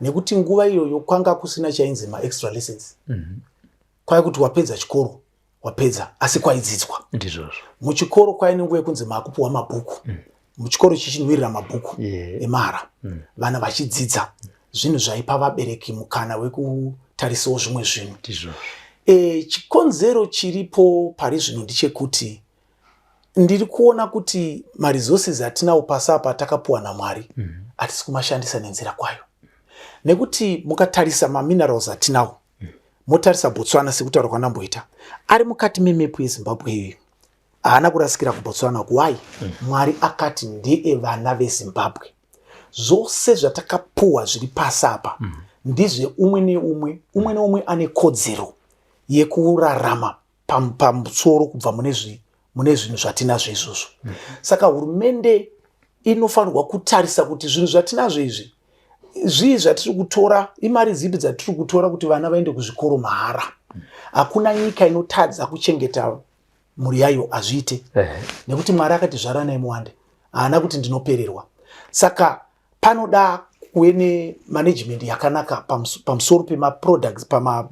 nekuti nguva iyoyo kwanga kusina chainzi maextra lessons. Kwai kuti wapedza chikoro, wapedza, asi kwaidzidzwa. Ndizvozvo. Muchikoro kwaine nguva yekunzi maakupiwa mabhuku, muchikoro chichinwirira mabhuku emahara, vana vachidzidza zvinhu zvaipa vabereki mukana wekutarisawo zvimwe zvinhu. Ndizvozvo. Chikonzero chiripo pari zvino ndechekuti ndiri kuona kuti maresources atinawo pasi apa takapuwa naMwari hatisi kumashandisa nenzira kwayo, nekuti mukatarisa maminerals atinawo, motarisa Botswana, sekutaura kwandamboita, ari mukati memepu yeZimbabwe iyoyo, haana kurasikira kuBotswana. Why? Mwari akati ndeevana veZimbabwe. Zvose zvatakapuwa zviri pasi apa ndizveumwe neumwe. Umwe neumwe ane kodzero yekurarama pamusoro kubva mune zvinhu zvatinazvo izvozvo. Saka hurumende Inofanirwa kutarisa kuti zvinhu zvatinazvo izvi zvii zvatiri kutora, imari dzipi dzatiri kutora kuti vana vaende kuzvikoro mahara. Hakuna nyika inotadza kuchengeta mhuri yayo, hazviite, nekuti Mwari akati zvaranai muwande, haana kuti ndinopererwa. Saka panoda kuve nemanagement yakanaka pamusoro pemaproducts,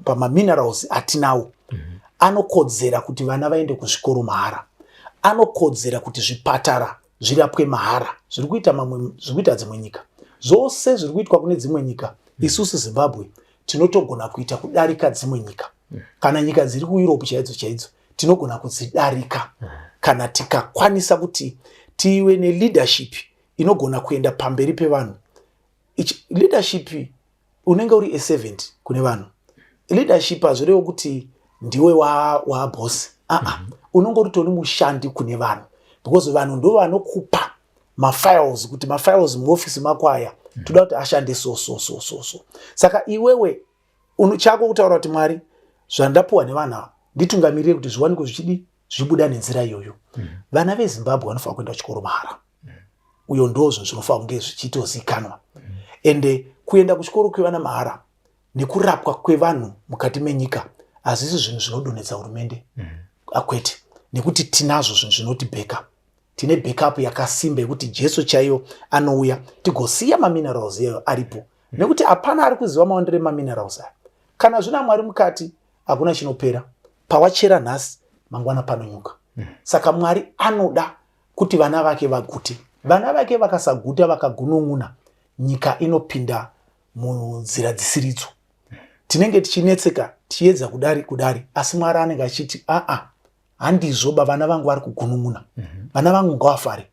pamaminerals atinawo. Anokodzera kuti vana vaende kuzvikoro mahara, anokodzera kuti zvipatara zvirapwe mahara. Zviri kuita mamwe, zviri kuita dzimwe nyika, zvose zviri kuitwa kune dzimwe nyika, isusu Zimbabwe tinotogona kuita kudarika dzimwe nyika. Kana nyika dziri kuEurope chaidzo chaidzo tinogona kudzidarika kana tikakwanisa kuti tive neleadership inogona kuenda pamberi pevanhu. Leadership unenge uri a servant kune vanhu. Leadership hazvirevo kuti ndiwe waboss, aa Unenge uritori mushandi kune vanhu, because vanhu ndo vanokupa mafiles, kuti mafiles muofisi mako aya toda kuti ashande so so so so so. Saka iwewe chako kutaura kuti, "Mwari, zvandapuwa nevanhu ava, nditungamirire kuti zviwanikwe zvichidi zvibuda nenzira iyoyo." Vana veZimbabwe vanofanira kuenda kuchikoro mahara. Uyo ndo zvinhu zvinofanira kunge zvichitozikanwa. Ende kuenda kuchikoro kwevana mahara nekurapwa kwevanhu mukati menyika hazvisi zvinhu zvinodonhedza hurumende, akwete, nekuti tinazvo zvinhu zvinotibheka. Tine backup yakasimba yekuti Jesu chaiyo anouya, tigosiya maminerals iyayo aripo, nekuti hapana ari kuziva mawandiro emaminerals aya. Kana zvina Mwari mukati, hakuna chinopera. Pawachera nhasi, mangwana panonyuka. Saka Mwari anoda kuti vana vake vagute. Vana vake vakasaguta, vakagunun'una, nyika inopinda munzira dzisiridzo. Tinenge tichinetseka, tichiedza kudari kudari, asi Mwari anenge achiti, "Aa, handizvo ba, vana vangu vari kugunun'una. Vana vangu ngavafare."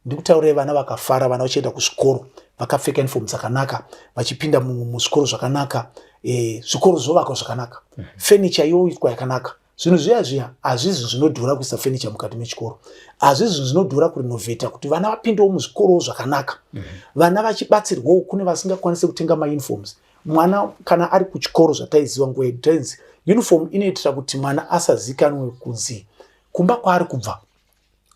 Ndikutaurirai, vana vakafara, vana vachienda kuzvikoro vakapfeka uniform dzakanaka, vachipinda muzvikoro zvakanaka, zvikoro zvovakwa zvakanaka, furniture yoitwa yakanaka. Zvinhu zviya zviya hazvizi zvinodhura kuisa furniture mukati mechikoro, hazvizi zvinodhura kurenovheta kuti vana vapindewo muzvikorowo zvakanaka. Vana vachibatsirwawo, kune vasingakwanisi kutenga mauniforms. Mwana kana ari kuchikoro, zvataiziva nguva yedu, tainzi uniform inoitira kuti mwana asazikanwe kunzi kumba kwaari kubva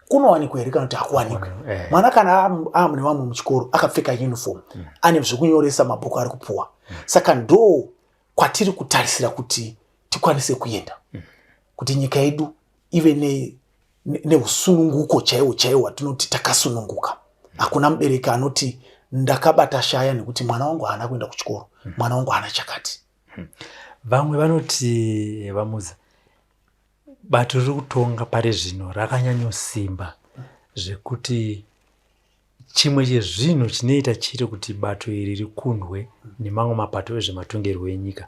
kunowanikwa here kana kuti hakuwanikwi. Mwana kana amune vamwe muchikoro akapfeka uniform, ane zvekunyoresa, mabhuku ari kupuwa. Saka ndo kwatiri kutarisira kuti tikwanise kuenda, kuti nyika yedu ive neusununguko chaiwo chaiwo watinoti takasununguka. Hakuna mubereki anoti ndakabata shaya nekuti mwana wangu haana kuenda kuchikoro, mwana wangu haana chakati. Vamwe vanoti, VaMuza, bato riri kutonga pari zvino rakanyanyosimba zvekuti chimwe chezvinhu chinoita chiri kuti bato iri rikundwe nemamwe mapato ezvematongerwo enyika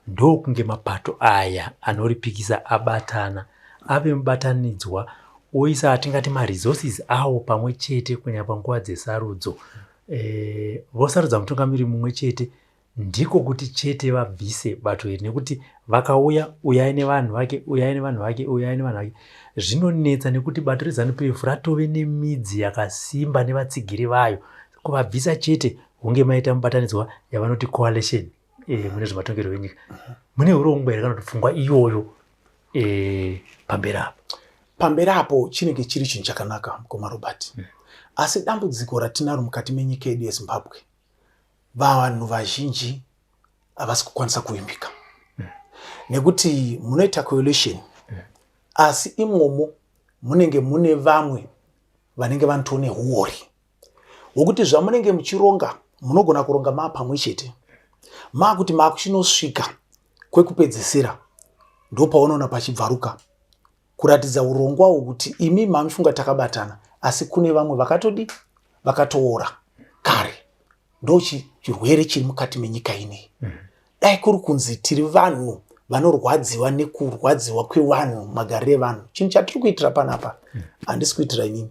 ndokunge mapato aya anoripikisa abatana, ave mubatanidzwa, oisa atingati maresources awo pamwe chete, kunyanya panguva dzesarudzo, vosarudza mutungamiri mumwe chete. Ndiko kuti chete vabvise bato iri, nekuti vakauya, uyai nevanhu vake, uyai nevanhu vake, uyai nevanhu vake, zvinonetsa, nekuti bato reZANU PF ratove nemidzi yakasimba nevatsigiri vayo. Kuvabvisa chete hunge maita mubatanidzwa yavanoti coalition mune zvematongerwo enyika. Mune urongwa here kana kuti pfungwa iyoyo pamberi apo? Pamberi apo chinenge chiri chinhu chakanaka, mukoma Robert. Asi dambudziko ratinaro mukati menyika yedu yeZimbabwe, vanhu vazhinji havasi kukwanisa kuvimbika, nekuti munoita coalition, asi imomo munenge mune vamwe vanenge vanotone huori hwokuti zvamunenge muchironga, munogona kuronga maa pamwe chete, maakuti maakuchinosvika kwekupedzisira, ndopaunoona pachibvaruka, kuratidza urongwa hwokuti imi mamufunga takabatana, asi kune vamwe vakatodi vakatoora kare. Ndo chirwere chiri mukati menyika inei. Dai kuri kunzi tiri vanhu vanorwadziwa nekurwadziwa kwevanhu, magariro evanhu, chinhu chatiri kuitira panapa, handisi kuitira inini,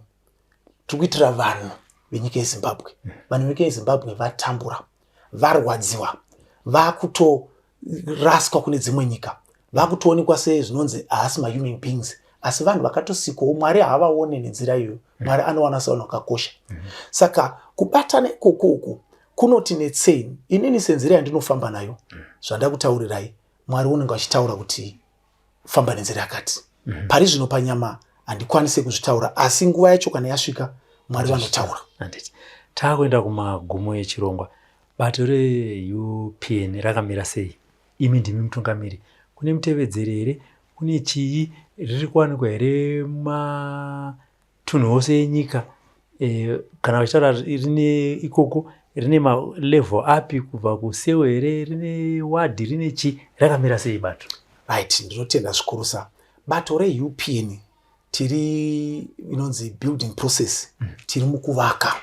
tiri kuitira vanhu venyika yeZimbabwe. Vanhu venyika yeZimbabwe vatambura, varwadziwa, vakutoraswa kune dzimwe nyika, vakutoonekwa sezvinonzi haasi mahuman beings, asi vanhu vakatosikwawo. Mwari haavaone nenzira iyoyo. Mwari anowana sevanhu vakakosha. Saka kubatana ikoko uku kunoti netsei. Inini senzira yandinofamba nayo, zvandakutaurirai, Mwari unenge achitaura kuti famba nenzira yakati. Pari zvino panyama handikwanisi kuzvitaura, asi nguva yacho kana yasvika, Mwari vanotaura. Handiti taakuenda kumagumo echirongwa. Bato reUPN rakamira sei? Imi ndimi mutungamiri. Kune mutevedzeri here? Kune chii? Riri kuwanikwa here matunhu ose enyika? Kana vachitaura rine ikoko, rine malevel api kubva kuseo here? Rine wadhi? Rine chii? Rakamira sei bato? Right, ndinotenda zvikurusa. Bato reUPN tiri inonzi building process. Tiri mukuvaka.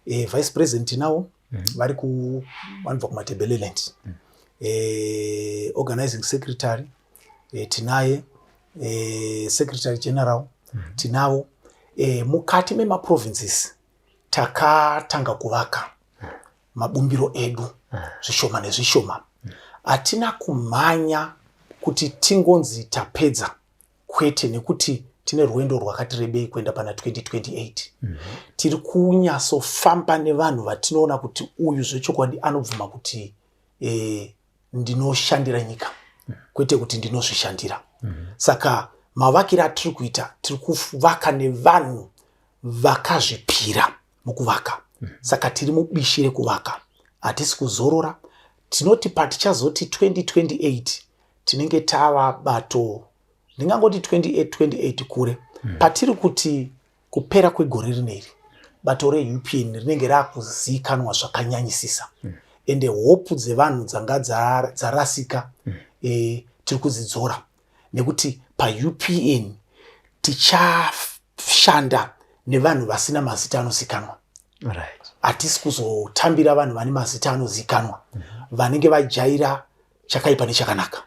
Vice president tinawo, vari ku vanobva kuMatebeleland. Organizing secretary tinaye, secretary general tinavo. Mukati memaprovinces takatanga kuvaka mabumbiro edu zvishoma nezvishoma. Hatina kumhanya kuti tingonzi tapedza, kwete, nekuti tine rwendo rwakati rebei kuenda pana 2028. Tiri kunyatsofamba nevanhu vatinoona kuti uyu zvechokwadi anobvuma kuti ndinoshandira nyika, kwete kuti ndinozvishandira. Saka mavakiro atiri kuita, tiri kuvaka nevanhu vakazvipira mukuvaka. Saka tiri mubishi rekuvaka, hatisi kuzorora. Tinoti patichazoti 2028 tinenge tava bato, ndingangoti 2828 kure. Patiri kuti kupera kwegore rineri, bato reUPN rinenge raakuzivikanwa zvakanyanyisisa. Ende hope dzevanhu dzanga dzarasika tiri kudzidzora, nekuti paUPN tichashanda nevanhu vasina mazita anozikanwa. Hatisi kuzotambira vanhu vane mazita anozikanwa, vanenge vajaira chakaipa nechakanaka.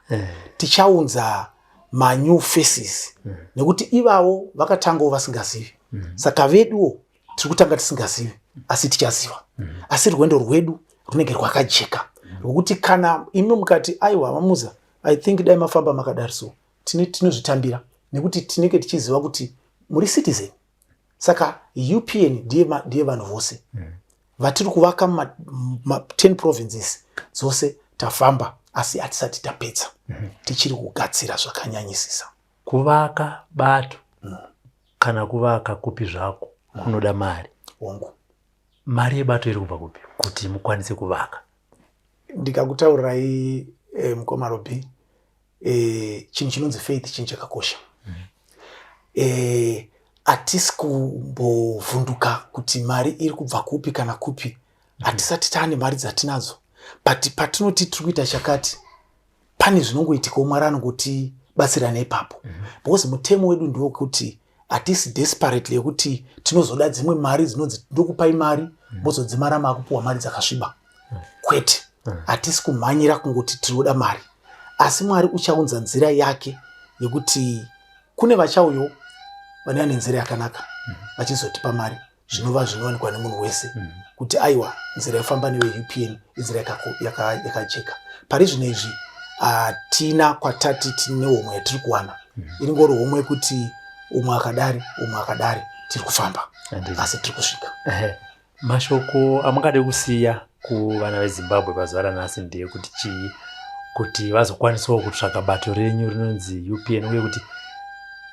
Tichaunza manew faces, nekuti ivavo vakatangawo vasingazivi. Saka veduwo tiri kutanga tisingazivi, asi tichaziva. Asi rwendo rwedu runenge rwakajeka, rwokuti kana imi mukati, "Aiwa, vaMuza, I think dai mafamba makadari," so tinozvitambira, nekuti tinenge tichiziva kuti muri citizen. Saka UPN ndiye vanhu vose vatiri kuvaka muma 10 provinces dzose. Tafamba, asi hatisati tapedza. Tichiri kugadzira zvakanyanyisisa. Kuvaka bato kana kuvaka kupi zvako kunoda mari. Hongu. Mari yebato iri kubva kupi kuti mukwanise kuvaka? Ndikakutaurirai, mukoma Robi, chinhu chinonzi faith chinhu chakakosha. Hatisi kumbovhunduka kuti mari iri kubva kupi kana kupi. Hatisati taane mari dzatinadzo, but patinoti tiri kuita chakati, pane zvinongoitikawo, Mwari anongotibatsira neipapo, because mutemo wedu ndewekuti hatisi desperately yekuti tinozoda dzimwe mari dzinonzi ndokupai mari, mozodzimara maakupiwa mari dzakasviba. Kwete, hatisi kumhanyira kungoti tinoda mari, asi Mwari uchaunza nzira yake yekuti kune vachauyo vanouya nenzira yakanaka vachizotipa mari, zvinova zvinowanikwa nemunhu wese kuti aiwa, nzira yofamba neveUPN inzira yakajeka. Pari zvino izvi hatina kwatati tine homwe yatiri kuwana. Iringori homwe yekuti umwe akadari, umwe akadari, tiri kufamba, asi tiri kusvika. Mashoko amungade kusiya kuvana veZimbabwe pazuva ranhasi ndeyekuti chii, kuti vazokwanisawo kutsvaka bato renyu rinonzi UPN, uye kuti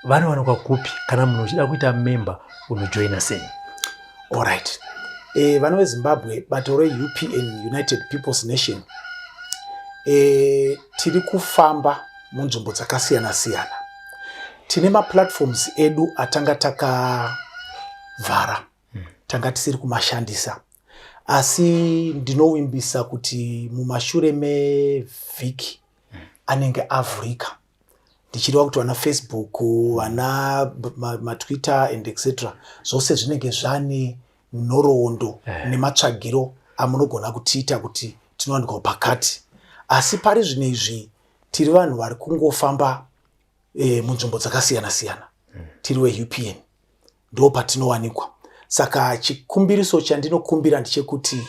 vanowanikwa kupi? Kana munhu uchida kuita member, unojoina sei? Alright, vana veZimbabwe, bato reUPN, United People's Nation, tiri kufamba munzvimbo dzakasiyana siyana. Tine maplatforms edu atanga takavhara, tanga tisiri kumashandisa, asi ndinovimbisa kuti mumashure mevhiki anenge avhurika, ndichireva kuti vana Facebook, vana maTwitter and etc, zvose zvinenge zvane nhoroondo nematsvagiro amunogona kutiita kuti tinowanikwa pakati. Asi pari zvino izvi tiri vanhu vari kungofamba munzvimbo dzakasiyana siyana. Tiri weUPN, ndo patinowanikwa. Saka chikumbiriso chandinokumbira ndechekuti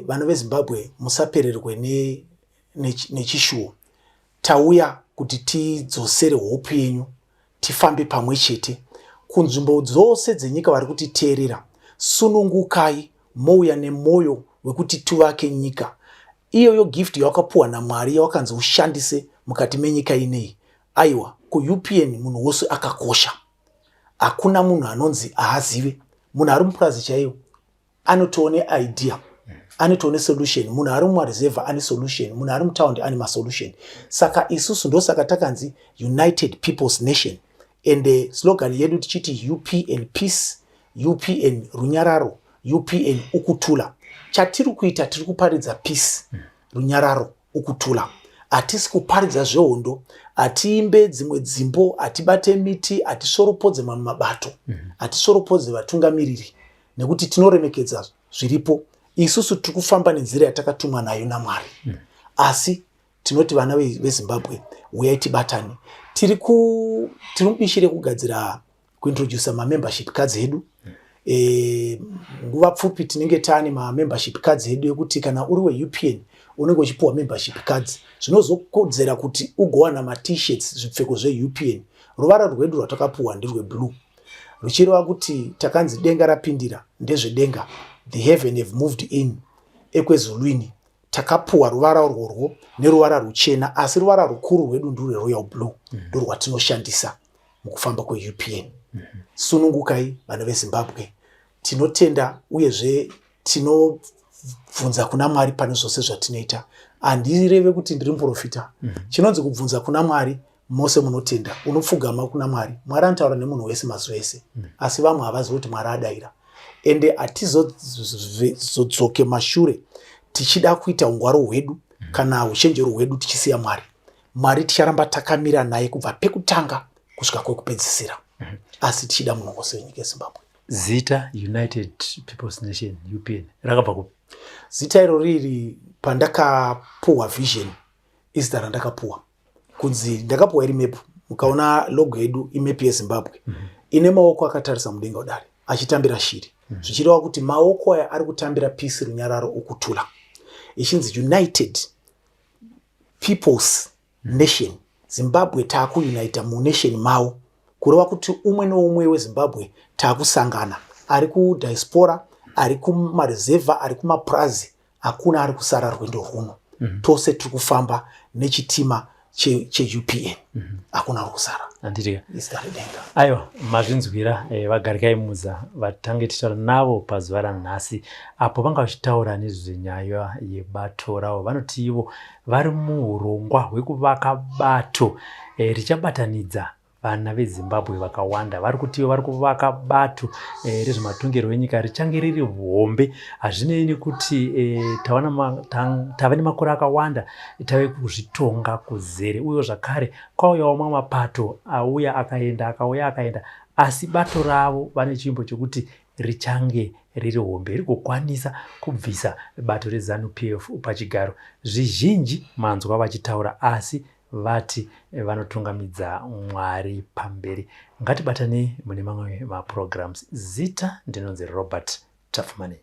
vana veZimbabwe musapererwe nechishuwo. Tauya kuti tidzosere hope yenyu, tifambe pamwe chete kunzvimbo dzose dzenyika. Vari kutiteerera, sunungukai, mouya nemwoyo wekuti tivake nyika iyoyo. Gift yawakapuwa naMwari, yawakanzi ushandise mukati menyika inei, aiwa, kuUPN munhu wose akakosha. Hakuna munhu anonzi haazive. Munhu ari mupurazi chaiyo anotoone idea, anotoone solution. Munhu ari mumareserve ane solution, munhu ari mutaundi ane masolution. Saka isusu ndosaka takanzi United People's Nation, and slogan yedu tichiti UPN peace, UPN runyararo, UPN ukuthula. Chatiri kuita, tiri kuparidza peace, runyararo, ukuthula. Hatisi kuparidza zvehondo, hatiimbe dzimwe dzimbo, hatibate miti, hatisvoropodze mamwe mabato, hatisvoropodze vatungamiriri, nekuti tinoremekedza zviripo. Isusu tiri kufamba nenzira yatakatumwa nayo naMwari. Asi tinoti vana veZimbabwe, uyai tibatane. Tiri mubishi rekugadzira, kuintroduca mamembership cards edu. Nguva pfupi tinenge taane mamembership cards edu, ekuti kana uri weUPN unenge uchipiwa membership cards, zvinozokodzera kuti ugowana maT-shirts, zvipfeko zveUPN. Ruvara rwedu rwatakapiwa nderweblue, ruchireva kuti takanzi denga rapindira, ndezvedenga, the heaven have moved in, ekwezulwini. Takapuwa ruvara urworwo neruvara ruchena, asi ruvara rukuru rwedu nderweroyal blue, ndorwatinoshandisa mukufamba kweUPN. Sunungukai, vana veZimbabwe. Tinotenda, uyezve tinobvunza kuna Mwari pane zvose zvatinoita. Handireve kuti ndiri muprofita. Chinonzi kubvunza kuna Mwari, mose munotenda, unopfugama kuna Mwari. Mwari anotaura nemunhu wese mazuva ese, asi vamwe havazivi kuti Mwari adayira. Ende hatizodzoke mashure tichida kuita ungwaro hwedu kana uchenjero hwedu tichisiya Mwari. Mwari ticharamba takamira naye kubva pekutanga kusvika kwekupedzisira, asi tichida munhu wose wenyika yeZimbabwe. Zita United People's Nation, UPN, rakabva kupi? Zita iro riri pandakapuhwa vision, izita randakapuhwa kunzi ndakapuhwa iri mepu. Mukaona logo yedu, imepu yeZimbabwe ine maoko akatarisa mudenga kudari achitambira shiri, zvichireva kuti maoko aya ari kutambira peace, runyararo, ukuthula, ichinzi United People's Nation. Zimbabwe taakuunita munation mavo, kureva kuti umwe neumwe weZimbabwe taakusangana, ari kudiaspora, ari kumareserva, ari kumapurazi, hakuna ari kusara rwendo rwuno. Tose tiri kufamba nechitima cheUPN, hakuna ari kusara. Handitika. Izita redenga. Aiwa, mazvinzwira. VaGarikai Muza vatange tichitaura navo pazuva ranhasi, apo vanga vachitaura nezvenyaya yebato ravo. Vanoti ivo vari muurongwa hwekuvaka bato richabatanidza vana veZimbabwe vakawanda. Vari kuti vari kuvaka bato rezvematongerwo enyika richange riri hombe, hazvinei nekuti tava nemakore akawanda tave kuzvitonga kuzere, uyewo zvakare kwauyawo mamwe mapato auya akaenda, akauya akaenda, asi bato ravo vane chivimbo chokuti richange riri hombe, rigokwanisa kubvisa bato reZANU PF pachigaro. Zvizhinji manzwa vachitaura, asi vati vanotungamidza Mwari pamberi. Ngatibatanei mune mamwe maprograms. Zita ndinonzi Robert Tafumani.